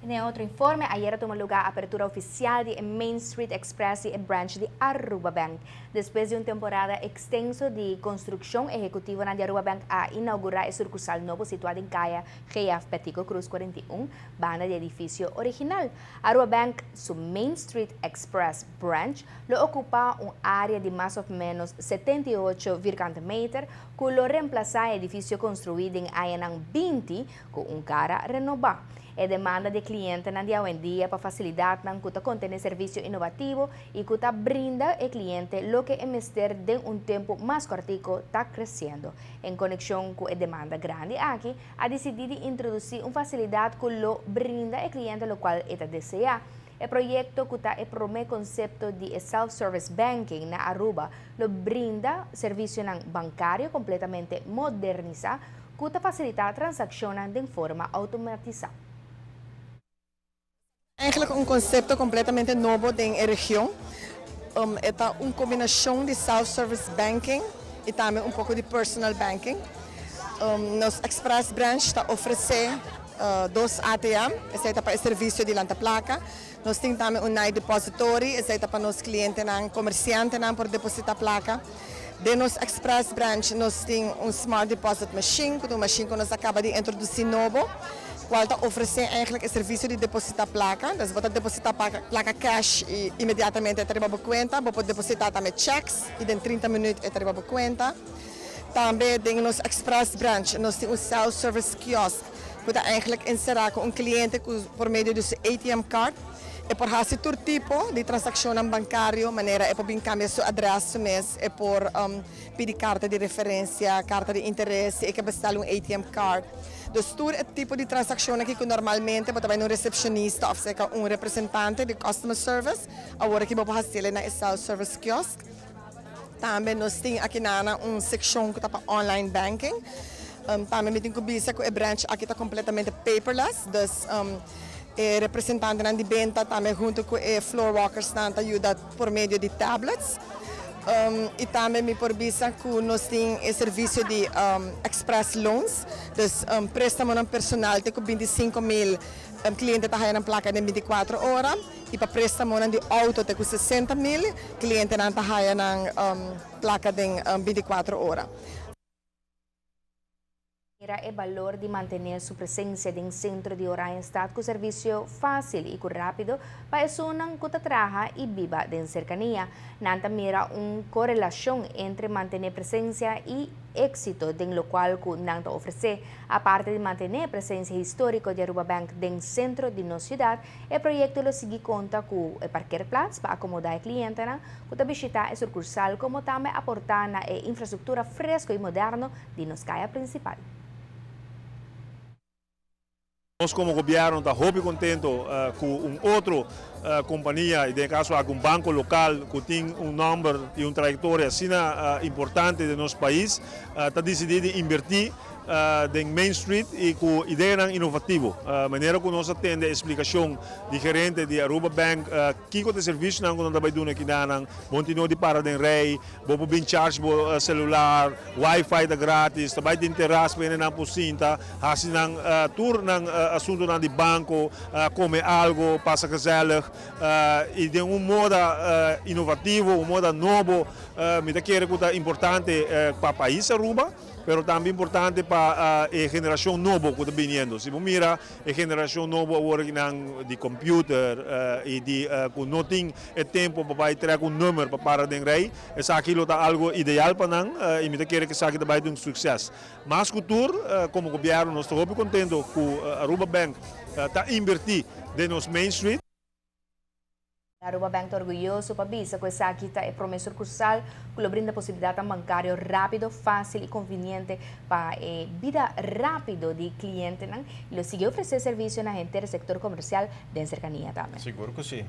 Den otro informe, ayera a tuma luga apertura oficial di Main Street Express y branch di Aruba Bank. Despues di un temporada extenso di construccion, ehecutivo di Aruba Bank a inaugura e sucursal nobo situa den Caya GF Betico Croes 41, banda di e edificio original. Aruba Bank, su Main Street Express branch, lo ocupa un area di mas of menos 78 vierkante meter, cu lo reemplasa e edificio construi den aña 20 cu un cara renoba. E demanda di cliente di awendia pa facilidad cu ta contene servicio inovativo y cu ta brinda e cliente loke e mester den un tempo mas cortico ta creciendo. En conexion cu e demanda grandi aki, a dicidi di introduci un facilidad cu lo brinda e cliente loke e ta desea. E proyecto cu ta e prome concepto di self-service banking na Aruba lo brinda servicio bancario completamente modernisa cu ta facilita transaccion di forma automatisa. Eigenlijk un concepto completamente nobo den region. E ta un combinacion di self-service banking y tambe un poco di personal banking. Nos Express Branch ta ofrece dos ATM, esey ta pa e servicio di lanta placa. Nos tin tambe un night depository, esey ta pa nos clientenan, comerciantenan por deposita placa. Den nos Express Branch nos tin un Smart Deposit Machine, cu ta un machine cu nos a caba di introduci nobo, cual ta ofrece eigenlijk e servicio di deposita placa. Dus bo ta deposita placa cash y inmediatamente e ta riba bo cuenta. Bo por deposita tambe checks y den 30 minuut e ta riba bo cuenta. Tambe den nos Express Branch nos tin un self-service kiosk, cu ta eigenlijk encera cu un cliente cu por medio di su ATM card e por haci tur tipo di transaccion bancario, manera e por bin cambia su adres mes, e por pidi carta di referencia, carta di interes, e kier bestel un ATM card. Dus tur tipo di transaccion aki cu normalmente bo ta bay un recepcionista of sea un representante di customer service, awor aki bo por haci na self-service kiosk. Tambe nos tin aki na un seccion cu ta pa online banking. Tambe mi tin cu bisa cu e branch aki ta completamente paperless, dus e representante di benta tambe hunto cu e floor walkers nan ta yuda por medio di tablets. Y tambe mi por bisa cu nos tin e servicio di express loans, dus prestamo personal te cu 25 mil, cliente ta haya placa den 24 ora, y pa prestamo di auto te cu 60 mil, cliente nan ta haya placa den 24 ora. Mira e balor di mantene su presencia den centro di Oranjestad cu servicio facil y rapido pa esunnan cu ta traha y biba den cercania. Nan ta mira un corelacion entre mantene presencia y exito den loke cu nan ta ofrece. Aparte di mantene presencia historico di Aruba Bank den centro di nos ciudad, e proyecto lo sigui conta cu e parkeerplaats pa acomoda e cliente cu ta bishita e sucursal, como tambe aporta na e infrastructura fresco y moderno di nos caya principal. Nos como gobierno ta hopi contento cu un otro compania, y den caso aki un banco local cu tin un nomber y un trayectoria asina importante den nos pais, ta dicidi di inverti den Main Street y cu idea inovativo. Manera cu nos a tende explicacion di gerente di Aruba Bank, kico ta e servicio cu nan ta bay duna aki nan, bo no tin di para den rij, bo por bin charge bo celular, wifi ta gratis, ta bay tin terras pa nan por sinta, haci nan tur nan asunto nan di banco, come algo, pasa gezellig, y di un modo inovativo, un modo nobo, mi ta kere cu ta importante pa pais Aruba, pero tambe importante pa e generacion nobo cu ta bini. Si bo mira e generacion nobo awor di computer y di cu no tin tempo pa bay trek un number pa para den rij, esaki ta algo ideal pa nan y mi ta kere cu esaki ta bay un suceso. Mas cu tur, como gobierno, nos ta contento cu Aruba Bank ta inverti den nos Main Street. Aruba Bank ta orguyoso pa bisa cu esaki ta e prome sucursal cu lo brinda posibilidad bancario rapido, facil y conveniente pa e bida rapido di cliente. Y lo sigui ofrece servicio na henter sector comercial den cercania tambe. Sigur cu si.